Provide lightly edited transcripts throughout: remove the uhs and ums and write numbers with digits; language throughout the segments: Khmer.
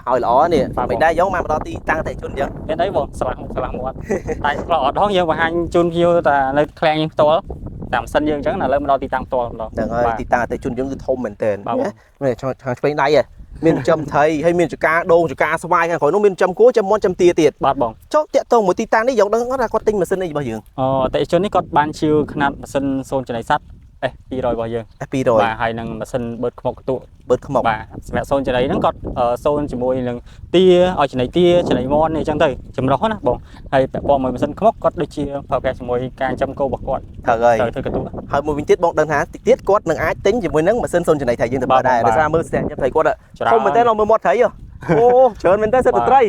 ហើយល្អនេះមិនដែរយកមកដល់ទីតាំងអតិជនអញ្ចឹង មានអីបងស្លាស់មុខស្លាស់មាត់ តែឆ្លោះអត់ដងយើងបង្ហាញជូនភ្ញៀវតែនៅឃ្លាំងយើងផ្ទាល់តាមម៉ាស៊ីនយើងអញ្ចឹងឥឡូវមកដល់ទីតាំងផ្ទាល់ម្ដង ហ្នឹងហើយ បាទ ទីតាំងអតិជនយើងគឺធំមែនតើ បាទបង នេះខាងឆ្វេងដៃហ៎មានចិញ្ចឹមត្រីហើយមានចការដូងចការស្វាយខាងក្រោយនោះមានចិញ្ចឹមគោចិញ្ចឹមមាន់ចិញ្ចឹមទាទៀត បាទបង ចុះតាក់ទងមួយទីតាំងនេះយកដឹងអត់ថាគាត់ទិញម៉ាស៊ីនអីរបស់យើង អអតិថិជននេះគាត់បានជាវຂະຫນាត់ម៉ាស៊ីនសូនចំណីសត្វ S200 របស់យើង S200 បាទហើយនឹងម៉ាស៊ីនបឺតខ្មុកកន្ទក់ បឺតខ្មុក បាទសម្រាប់សូនចំណីហ្នឹងគាត់សូនជាមួយនឹងទាឲ្យចំណីទាចំណីមាន់នេះអញ្ចឹងទៅចម្រុះណាបងហើយពាក់ព័ន្ធមួយម៉ាស៊ីនខ្មុកគាត់ដូចជាប្រើប្រាស់ជាមួយការចិញ្ចឹមគោរបស់គាត់ ត្រូវហើយ ត្រូវធ្វើកន្ទក់ ហើយមួយវិញទៀតបងដឹងថាតិចទៀតគាត់នឹងអាចទិញជាមួយនឹងម៉ាស៊ីនសូនចំណីត្រីយើងទៅប្រើដែរ បាទ ដោយសារមើលស្ទះញ៉ាំត្រីគាត់ ច្រើន ធំមែនតើមើលមាត់ត្រីហ៎អូច្រើនមែនតើសិតតែត្រី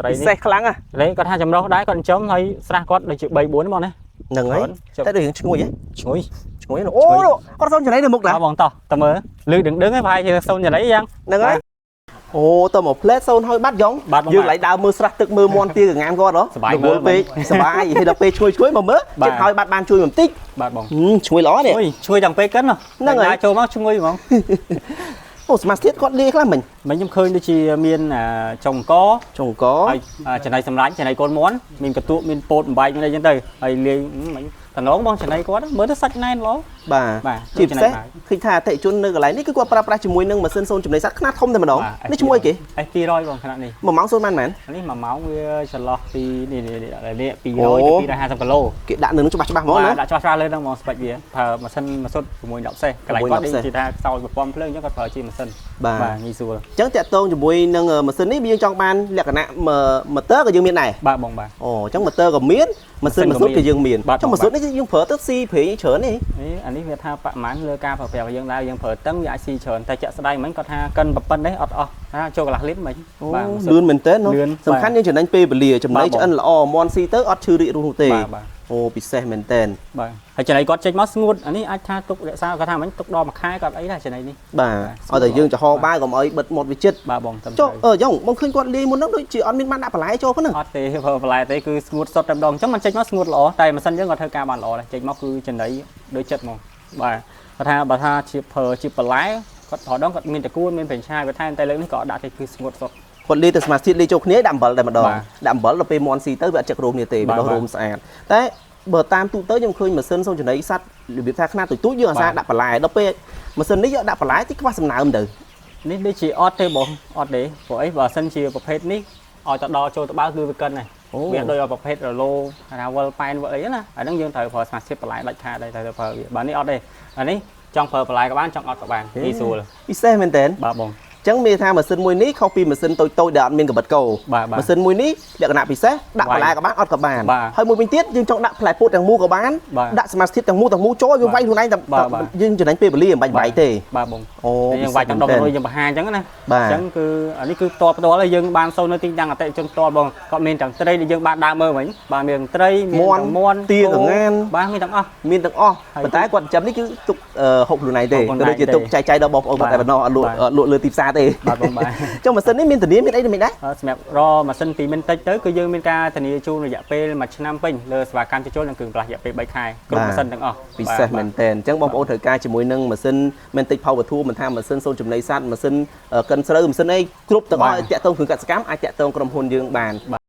ត្រី ពិសេ នេះ សខ្លាំងហ៎ លេគាត់ថាចម្រុះដែរគាត់ចិញ្ចឹមហើយស្រះគាត់ដូចជា3 4បងណា ហ្នឹងហើយ ច្រើន តែដូចរឿងឈ្ងុយហ៎ ឈ្ងុយ ឈ្ងុយអូគាត់សូនចំណីនៅមុខដែរ បាទបងតោះតើមើលលឺដឹងដឹងហើយប្រហែលជាសូនចំណីយ៉ាង ហ្នឹងហើយអូទៅមកផ្លែតសូនហើយបាត់យ៉ង បាទបង យើងឡៃដើរមើលស្រះទឹកមើលមន់ទាកងានគាត់ហ៎ សប្បាយ រវល់ពេកសប្បាយហើយដល់ពេលឈ្ងុយឈ្ងុយមកមើល បាទ ចិត្តហើយបាត់បានជួយបន្តិច បាទបង ហឹមឈ្ងុយល្អនេះ អូយឈ្ងុយតាំងពេលកិន ហ្នឹងហើយ ចូលមកឈ្ងុយហ្មង អូសមាសធាតុគាត់លាយខ្លះមិញ មិញខ្ញុំឃើញដូចជាមានចុងក ចុងក ហើយចំណីសម្លាញ់ចំណីកូនមន់មានកន្ទក់មានពោតបំបែកមានអីចឹងទៅហើយលាយមិញតំណងបងចំណីគាត់មើលទៅសាច់ណែនល្អ បាទ បាទ ជាពិសេស ចំណីបាយ ឃើញថាអតិថិជននៅកន្លែងនេះគឺគាត់ប្រើប្រាស់ជាមួយនឹងម៉ាស៊ីនសូនចំណីសត្វខ្នាតធំតែម្ដង បាទ នេះឈ្មោះអីគេ S200 បងខណៈនេះ 1ម៉ោងសូនបានប៉ុន្មាន នេះ1ម៉ោងវាចន្លោះពីនេះនេះនេះនេះ200 អូ ទៅ250គីឡូ គេដាក់នៅនឹងច្បាស់ច្បាស់ហ្មងណា បាទដាក់ច្បាស់ច្បាស់លើហ្នឹងហ្មងស្ពេចវាប្រើម៉ាស៊ីនម៉ាស៊ុត6 10សេសកន្លែងគាត់ 6 10សេស ដូចជាថាខ្សោយប្រព័ន្ធភ្លើងអញ្ចឹងគាត់ប្រើជាម៉ាស៊ីន បាទ បាទងាយស្រួល អញ្ចឹងតាក់ទងជាមួយនឹងម៉ាស៊ីននេះយើងចង់បានលក្ខណៈម៉ូទ័រក៏យើងមានដែរ បាទបងបាទ អូអញ្ចឹងម៉ូទ័រក៏មានម៉ាស៊ីនម៉ាស៊ុតក៏យើងមាន បាទ ចុះម៉ាស៊ុតនេះយើងប្រើទៅស៊ីប្រេងច្រើននេះ នេះអានេះវាថាបរិមាណលើការប្រើប្រាស់របស់យើងដែរយើងប្រើតឹងវាអាចស៊ីច្រើនតែជាក់ស្ដែងមិញគាត់ថាកិនប្រប៉ុណ្ណេះអត់អស់ថាចូលកន្លះលីត្រមិញបាទម៉ាស៊ីន លឿនមែនតើ លឿន សំខាន់យើងចំណេញពេលវេលាចំណេញ បាទបង ឆ្អិនល្អមន់ស៊ីទៅអត់ឈឺរីករូសនោះទេ បាទបាទ អូពិសេសមែនតើ បាទហើយចំណីគាត់ចេញមកស្ងួតអានេះអាចថាទុករក្សាគាត់ថាមិញទុកដល់មួយខែគាត់អីដែរចំណីនេះ បាទ បាទ ឲ្យតែយើងចំហបាយកុំឲ្យបិទមាត់វាជិត បាទបងត្រឹម ចុះ ត្រូវ អឺយ៉ងបងឃើញគាត់លាយមុនហ្នឹងដូចជាអត់មានបានដាក់បន្លែចូលហ្នឹង អត់ទេប្រើបន្លែទេគឺស្ងួតសុទ្ធតែម្ដងអញ្ចឹងมันចេញមកស្ងួតល្អតែម៉ាស៊ីនយើងក៏ធ្វើការបានល្អដែរចេញមកគឺចំណីដូចចិត្តហ្មងបាទគាត់ថាបើថាជាប្រើជាបន្លែគាត់រដងគាត់មានតកួនមានប្រេងឆាវាថែមតែលើកនេះក៏អត់ដាក់ទេគឺស្ងួតសុទ្ធ គាត់លាយទៅសមាធិលាយចូលគ្នាដាក់អំបិលតែម្ដង បាទ ដាក់អំបិលដល់ពេលមន់ស៊ីទៅវាអត់ចឹករោមនេះទេ បាទ វាដោះរោមស្អាតតែបើតាមទូទៅខ្ញុំឃើញម៉ាស៊ីនសូនចំណីសត្វរបៀបថាខ្នាតទូចៗយើងអាសា បាទ ដាក់បន្លែដល់ពេលម៉ាស៊ីននេះយកដាក់បន្លែទីខ្វះសំណើមទៅ នេះដូចជាអត់ទេបងអត់ទេព្រោះអីបើសិនជាប្រភេទនេះឲ្យទៅដល់ចូលទៅបើគឺវាកិនហើយវាដូចឲ្យប្រភេទរលោថាវិលប៉ែនវិលអីណាអាហ្នឹងយើងត្រូវប្រើសមាជិកបន្លែដាច់ខាតដែរត្រូវប្រើវាបាទនេះអត់ទេអានេះចង់ប្រើបន្លែក៏បានចង់អត់ក៏បានងាយស្រួល ពិសេសមែនតើ បាទបង ចឹងមានថាម៉ាស៊ីនមួយនេះខុសពីម៉ាស៊ីនតូចៗដែលអត់មានកម្រិតគោ បាទបាទ ម៉ាស៊ីនមួយនេះលក្ខណៈពិសេសដាក់ វាយ បន្លែក៏បានអត់ក៏បាន បាទ ហើយមួយវិញទៀតយើងចង់ដាក់ផ្លែពោតទាំងមូលក៏បាន បាទ ដាក់សមាសធាតុទាំងមូលទាំងមូលចូលឲ្យវាវាយខ្លួនឯងតែ បាទបាទ យើងចំណេញពេលវេលាមិនបាច់វាយទេ បាទបង អូ យើងវាយទាំងដុំរុយយើងបង្ហាញអញ្ចឹងណា បាទ អញ្ចឹងគឺអានេះគឺផ្ទាល់ផ្ទាល់ហើយយើងបានសូវនៅទីតាំងអតិថិជនផ្ទាល់បងគាត់មានទាំងត្រីដែលយើងបានដើរមើលមិញបាទមានទាំងត្រីមាន មាន់ ទាំងមាន់ ទា គោ កងាន បាទមានទាំងអស់ មានទាំងអស់ ហើយ ប៉ុន្តែគាត់ចិញ្ចឹមនេះគឺទុកហូបខ្លួនឯងទេ ហូបខ្លួនឯង ក៏ដូចជាទុកចែកចាយដល់បងប្អូនគាត់ បាទ តែប៉ុណ្ណោះអត់លក់ បាទ អត់លក់លើទីផ្សារទេ បាទបងបាទ ចុះម៉ាស៊ីននេះមានធានាមានអីទៅមិនដែរ សម្រាប់រម៉ាស៊ីនពីមិនតិចទៅគឺយើងមានការធានាជូនរយៈពេល1ឆ្នាំពេញលើសេវាកម្មជួសជុលនិងគ្រឿងផ្លាស់រយៈពេល3ខែគ្រប់ម៉ាស៊ីនទាំងអស់ ពិសេសមែនតើអញ្ចឹងបងប្អូនត្រូវការជាមួយនឹងម៉ាស៊ីនមែនតិច Power Tool មិនថាម៉ាស៊ីនសូនចំណីសត្វម៉ាស៊ីនកិនស្រូវម៉ាស៊ីនអីគ្រប់ទាំងអស់ បាទ តាក់ទងគ្រឿងកសិកម្មអាចតាក់ទងក្រុមហ៊ុនយើងបាន បាទ